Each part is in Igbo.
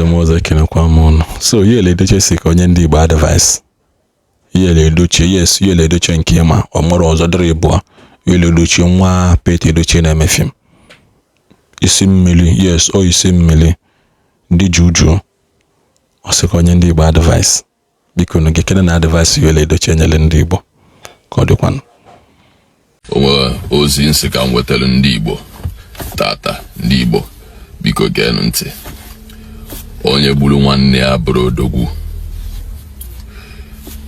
M ọzọ, ekenekwa m ụnụ. So Yul Edochie si ka o nye ndị Igbo advice. Yul Edochie, yes, Yul Edochie nke ma ọ nwere ọzọ dịrị ịbụọ. Yul Edochie, nwa Pete Edochie na-eme film. Isi mmiri, yes, ọ isi mmiri ndị juju. Ọ sị ka o nye ndị Igbo advice. Biko nụ, gekene na advice Yul Edochie nyere ndị Igbo ka ọ dịkwanụ. O nwere ozi m sị ka m wetara ndị Igbo tata. Ndị Igbo, biko geenụ ntị. Onye gburu nwanne ya abụrọ odogwu.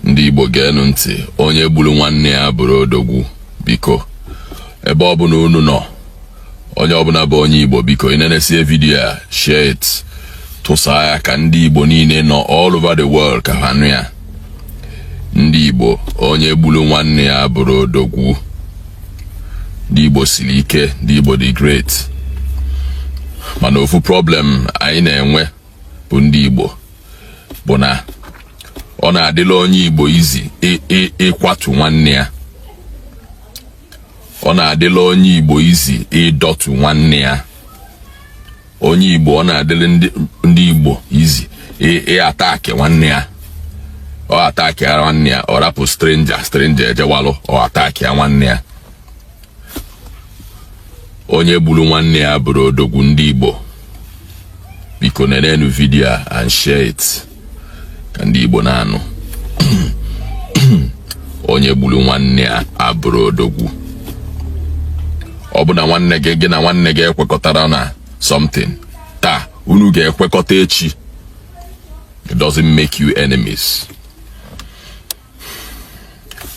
Ndị Igbo, geenụ ntị. Onye gburu nwanne ya abụrọ odogwu. Biko, ebe ọbụla unu nọ, onye ọbụla bụ onye Igbo, biko, ị nenesie vidiyo a, share it, tụsaa ya ka ndị Igbo niile nọ all over the world ka ha nụ ya. Ndị Igbo, onye gburu nwanne ya abụrọ odogwu. Ndị Igbo siri ike, ndị Igbo dị great, mana ofu problem anyị na-enwe bụ ndị Igbo bụ na ọ na-adịla onye Igbo easy ịkwatu nwanne ya. Ọ na-adịla onye Igbo easy ịdọtu nwanne ya. Onye Igbo, ọ na-adịrị ndị Igbo easy ịattack nwanne ya. Ọ attack ya nwanne ya, ọ rapụ stranger, stranger ejewalụ, ọ attack ya nwanne ya. Onye gburu nwanne ya abụrọ odogwu. Ndị Igbo, biko, nenenu vidiyo a and share it ka ndị Igbo na-anụ. Onye gburu nwanne ya abụrọ odogwu. Ọ bụ na nwanne gị, gị na nwanne gị ekwekọtara na something taa, unu ga-ekwekọta echi. It doesn't make you enemies.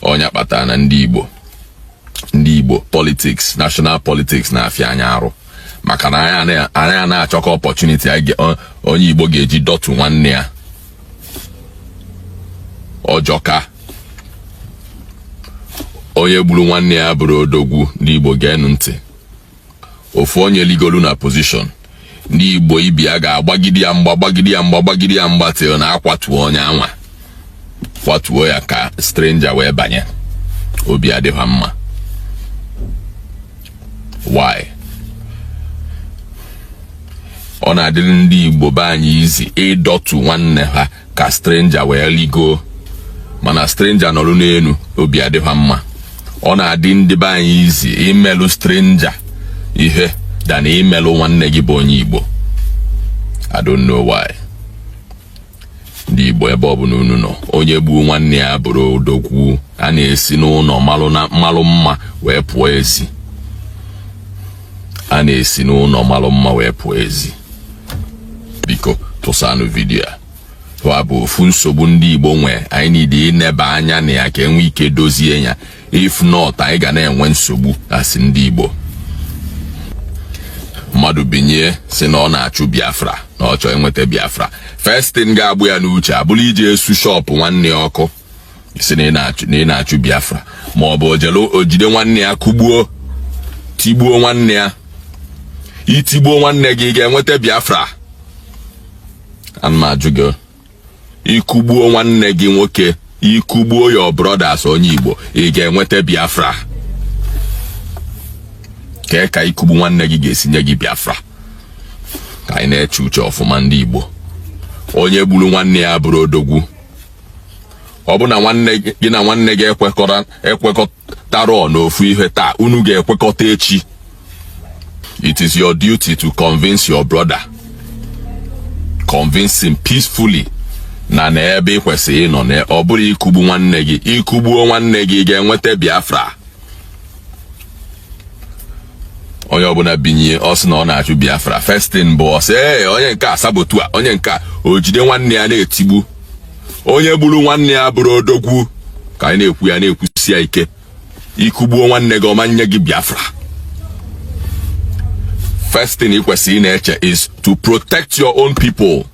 Ọ nya kpatara na ndị Igbo politics, national politics na-afịa anyị arụ, maka na anyị na-achọkọ opportunity onye Igbo ga-eji dọtụ nwanne ya. Ọjọka. Onye gburu nwanne ya abụrọ odogwu. Ndị Igbo, geenụ ntị. Ofu onye ligolu na position, ndị Igbo ibe ya ga-agbagide ya mgba, gbagide ya mgba, gbagide ya mgba till na akwatuo onye anwa, kwatuo ya ka stranger wee banye. Obi adịghị mma. Why? Ọ na-adịrị ndị Igbo be anyị easy ịdọtu nwanne ha ka stranger wee ligo, mana stranger nọrọ n'elu, obi adịghị mma. Ọ na-adị ndị be anyị easy imelụ stranger ihe than imelụ nwanne gị bụ onye Igbo. I don't know why. Ndị Igbo, ebe ọbụla unu nọ, onye gbuo nwanne ya abụrọ odogwu. A na-esi n'ụlọ malụ na mmalụ mma wee pụọ ezi. A na-esi n'ụlọ malụ mma wee pụọ ezi. Biko, tụsanụ vidiyo a. Wa bụ ofu nsogbu ndị Igbo nwee anyị need ineba anya na ya ka enwee ike dozie ya. If not, anyị ga na-enwe nsogbu asị ndị Igbo. Mmadụ binye si na ọ na-achụ Biafra, na ọ chọọ enweta Biafra, first thing ga-agbụ ya n'uche abụrụ iji esu shop nwanne ya ọkụ, si na ị na-achụ Biafra, ma ọ bụ ojide nwanne ya kụgbuo, tigbuo nwanne ya. Itigbuo nwanne gị, ị ga-enweta Biafra? Ana m ajụ gị. Ikugbuo nwanne gị nwoke, ikugbuo your brothers, onye Igbo, ị ga-enweta Biafra? Kee ka ikugbu nwanne gị ga-esi nye gị Biafra? Ka anyị na-eche uche ọfụma, ndị Igbo. Onye gburu nwanne ya abụrọ odogwu. Ọ bụ na nwanne gị na nwanne gị ekwekọtara n'ofu ihe taa, unu ga-ekwekọta echi. It is your duty to convince your brother, convince him peacefully na ebe ị kwesịrị ịnọ na ọ bụrụ ikugbu nwanne gị. Ikugbuo nwanne gị, ị ga-enweta Biafra? Onye ọbụla binye, ọ sị na ọ na-achụ Biafra, first thing bụ ọ sị, ee, onye nke a saboteur, onye nke a o jide nwanne ya na-etigbu. Onye gburu nwanne ya abụrọ odogwu. Ka anyị na-ekwu ya, na-ekwusi ya ike. Ikugbuo nwanne gị, ọ ma nye gị Biafra. First thing ị kwesịrị ị na-eche is to protect your own people.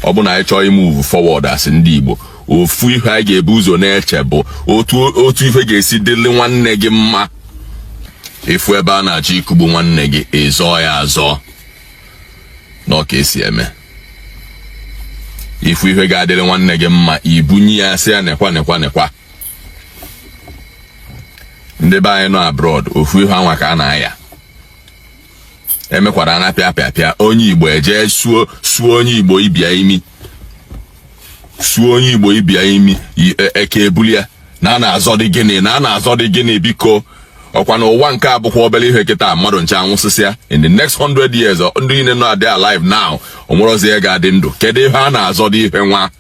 Ọ bụ na anyị chọọ imove forward as ndị Igbo, ofu ihe anyị ga-ebu ụzọ na-eche bụ otu ife ga-esi dịrị nwanne gị mma. Ị fụ ebe a na-achọ ikugbu nwanne gị, ị zọọ ya azọ na ka esi eme. Ị fụ ihe ga-adịrị nwanne gị mma, ibunye ya, sị ya nekwa, nekwa, nekwa. Ndị be anyị nọ abroad, ofu ihe anwa ka a na-aya. Emekwara na pịa pịa pịa, onye Igbo eje suo suo onye Igbo ibia imi, suo onye Igbo ibia imi, eke ebuli ya. Na a na-azọ dị gịnị? Na a na-azọ dị gịnị? Biko, ọkwa na ụwa nke a bụkwa obere ihe kịta. Mmadụ nche anwụsịsịa in the next 100 years, ndị niile nọ adị alive now, onwerozi ihe ga-adị ndụ. Kedu ihe a na-azọ dị? Ihe nwa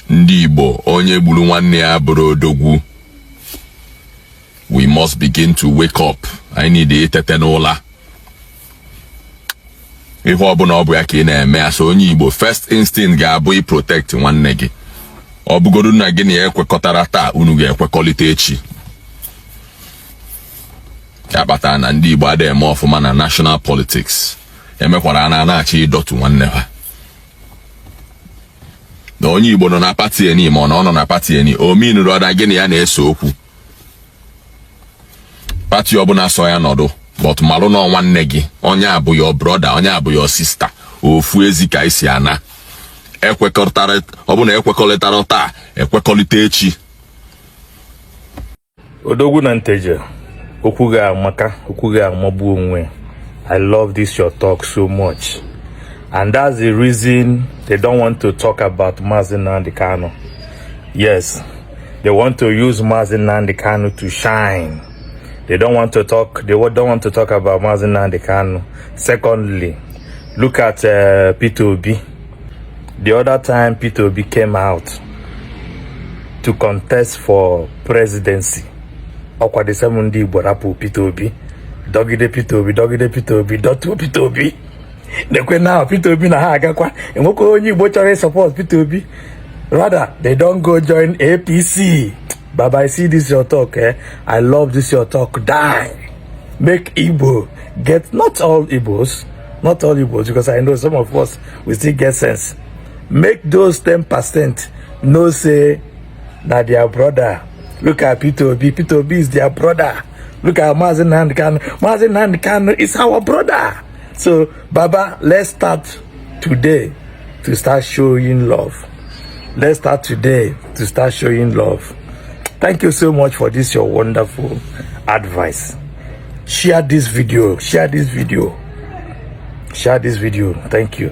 ndị Igbo, onye gburu nwanne ya bụrụ odogwu. We must begin to wake up. Anyị need itete n'ụla. Ihe ọbụla ọ bụ ya ka ị na-eme asa onye Igbo, first instinct ga-abụ i protect nwanne gị. Ọ bụgodu na gị na ya ekwekọtara taa, unu ga-ekwekọrịta echi. Ya kpatara na ndị Igbo adịghị eme ọfụma na national politics. Emekwara na na-achọ ịdọtụ nwanne ha. Na onye Igbo nọ na party eni, ma ọ na ọ nọ na party eni, ominuru na gị na ya na-ese okwu. Party ọbụla sọ ya nọdụ, but malụ na nwanne gị, onye abụ your brother, onye abụ your sister. Ofu ezi ka isi ana ekwekọrịtara. Ọ bụ na ekwekọrịtara taa, ekwekọrịta echi. Odogwu na Nteje, okwu gị amaka, okwu gị amagbu onwe. I love this your talk so much, and that's the reason they don't want to talk about Mazi Nnamdi Kanu. Yes, they want to use Mazi Nnamdi Kanu to shine. They don't want to talk, they don't want to talk about Mazi Nnamdi Kanu. Secondly, look at Peter Obi. The other time Peter Obi came out to contest for presidency, ọkwa the same ndị Igbo rapụ Peter Obi, dọgide Peter Obi, dọgide Peter Obi, dọtuo Peter Obi. Nekwe now, Peter Obi na ha agakwa, enwekwa onye Igbo chọrọ ịsupport Peter Obi. Rather, they don go join APC. Baba, I see this your talk, eh? I love this your talk. Die make Igbo get, not all Igbos, not all Igbos, because I know some of us, we still get sense. Make those 10% know say na their brother. Look at Peter Obi. Peter Obi is their brother. Look at Mazi Nnamdi Kanu. Mazi Nnamdi Kanu is our brother. So, Baba, let's start today to start showing love. Let's start today to start showing love. Thank you so much for this your wonderful advice. Share this video, share this video, share this video. Thank you.